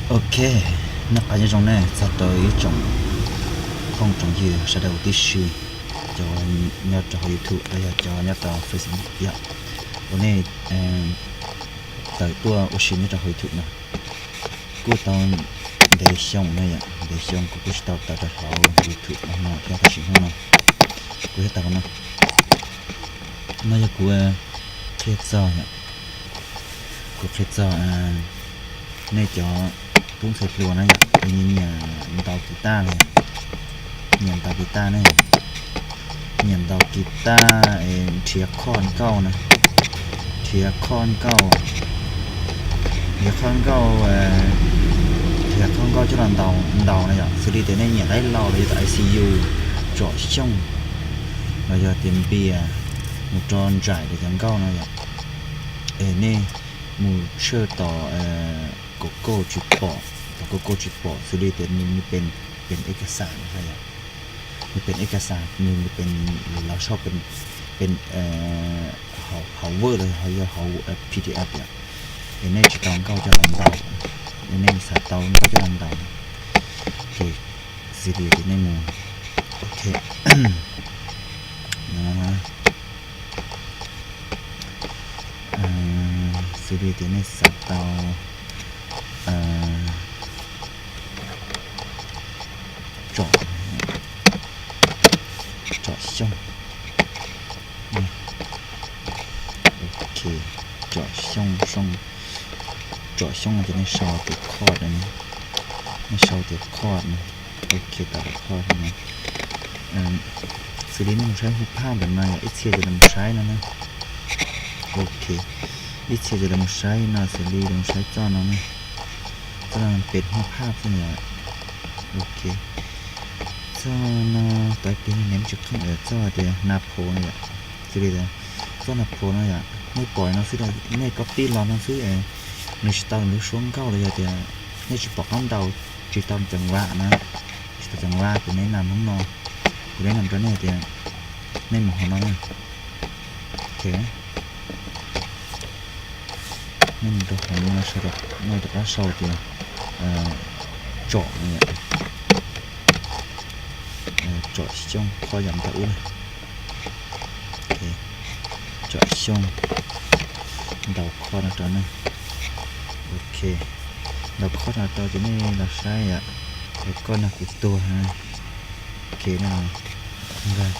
Ok, noj qab nyob zoo nej txog rau ib tsoom phooj tsoom ywg sawv daws huv tib si, cov nyob rau hauv YouTube los yog cov nyob rau Facebook yom. Uas nej tawm tuaj ua si nyob rau hauv YouTube no kuj tau ntev xyoo no yom, ntev xyoo kuv kuj tsis tau tawm rau hauv YouTube no thiab, tab sis hnub no kuv thiaj tawm no. No yog kuv qhia txog yom, kuv qhia txog nej cov tub ntxhais hluas na yom, nyiam ntaus kiv taj na, nyiam ntaus kiv taj ne, nyiam ntaus kiv taj es nrhiav khoj nkauj na, nrhiav khoj nkauj, nrhiav khoj nkauj, nrhiav khoj nkauj coj los ntaus ntaus na yom, xws li tias nej nyiam laib laus los yog tas I C U, tsom xyooj, los yog tias npias mus rau nraim rau cov nkauj no yom, es nej mus search tom Google tsis pom, tom Google tsis pom, xws li tias nws nws pem pem ej ka xas no yom, nws pem ej ka xas, nws nws pem lus Lav sau pem pem hauv Word los yog hauv P D F yom, es nej tsis tau nkauj coj los ntaus, es nej xav tau nkauj coj los ntaus, ces xws li tias nej mus, ok, xws li tias nej xav tau tsom, tsom xyooj, ok, tsom xyooj, tsom xyooj no ces nej sau tias chord, nej sau tias chord no, ok, tau tias chord no. Xws li nej mus saib hub phaj ntawm no yom, ib txhia ces lawv mus saib no na. Ok, ib txhia ces lawv mus saib no, xws li lawv mus saib txoj no na, txoj no pem hub phaj xwb yom. Ok, txoj no tau tias nws tsis khoom, txoj tias na pho no yom, xws li txoj na pho no yom, nej pom no xwb, nej copy los no xwb, nws tsis tau nws lub suab nkauj los yog tias nej tsis pom qab ntaus, tsis tau cov nqua na, tsis tau cov nqua, kuv neb na hnub no, kuv neb na rau nej tias nej mus hauv no na. Ok, nej mus rau hauv no, nej rov qab sau tias tsom no yom, tsom xyooj, qhov yam ntawd ub na. Tsom xyooj, ntaus qhov no rau nej. Ok, ntaus qhov no rau ces nej los saib yom, es koj nag kuv tuag. Ok, nkag rau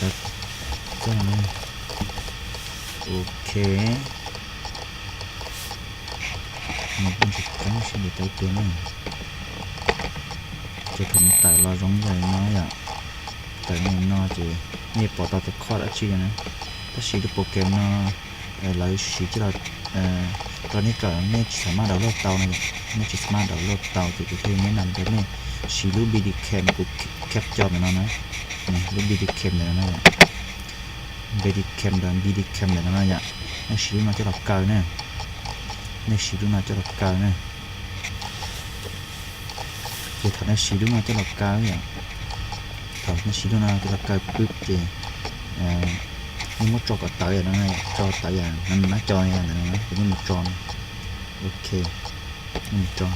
txoj no. Ok, nws kuj tsis qeeb sib ntiag tau tiag na. Ces thaum nws tawm los zoo yam no yom, tawm li no ces nej pom tau tias chord dab tsi na. Tab sis lub program no lawv siv coj los rau nej kawm, nej tsis txhob maj download tau no yom, nej tsis txhob maj download tau ces kuv thiaj li neb na rau nej siv lub Bandicam kuv capture ntawm no na, lub Bandicam ntawm no na yom, Bandicam ntawm, Bandicam ntawm no na yom, nej siv lub no coj los kaw na, nej siv lub no coj los kaw na. Ces thaum nej siv lub no coj los kaw yom, thaum nej siv lub no coj los kaw pwb ces nej muab tso kom tawv yam no, tso tawv yam no, nab co yam ntawm no ces nej mus tso no. Ok, nej mus tso,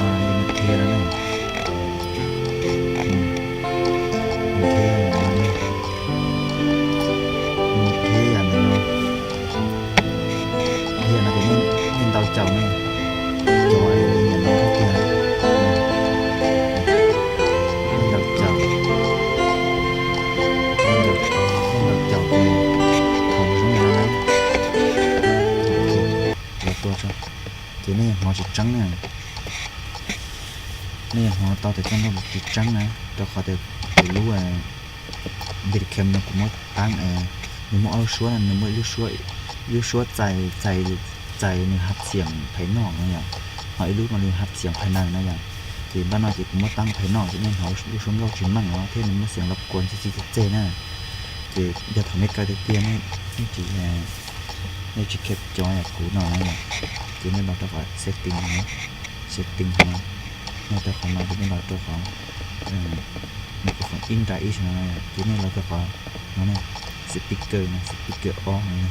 nej mus dhia no, mus dhia, mus dhia yam ntawm no, dhia no ces nej ntaus caum no, cov nyiam no tiag, nej ntaus caum, nej ntaus caum ces thaum zoo yam no na, los tua tso, ces nej yuav hnov tsis tseeb na. Nej yuav hnov tau tias txoj nkauj tsis tseeb na, rau qhov tias kuv lub Bandicam no kuv muab taab, nws muaj ob lub suab, nws muaj ib lub suab, ib lub suab txais, txais, txais nws hab xiam phais noj no yom, ho ib lub no nws hab xiam phais nees na yom. Ces npaj no ces kuv muab taab phais noj ces nej hnov lub suab nkauj tsis meej os, thiab nws muaj xiam lab kuas ntxhi ntxhi txeg txeg na. Ces yog thaum nej kaw tiag tiag, nej tsis, nej tsis khev cov yam kuv no na yom, ces nej los rau qhov setting no, setting no, nej rau qhov no ces nej los rau qhov microphone in nra ib no, ces nej los rau qhov no na, speaker no, speaker off no.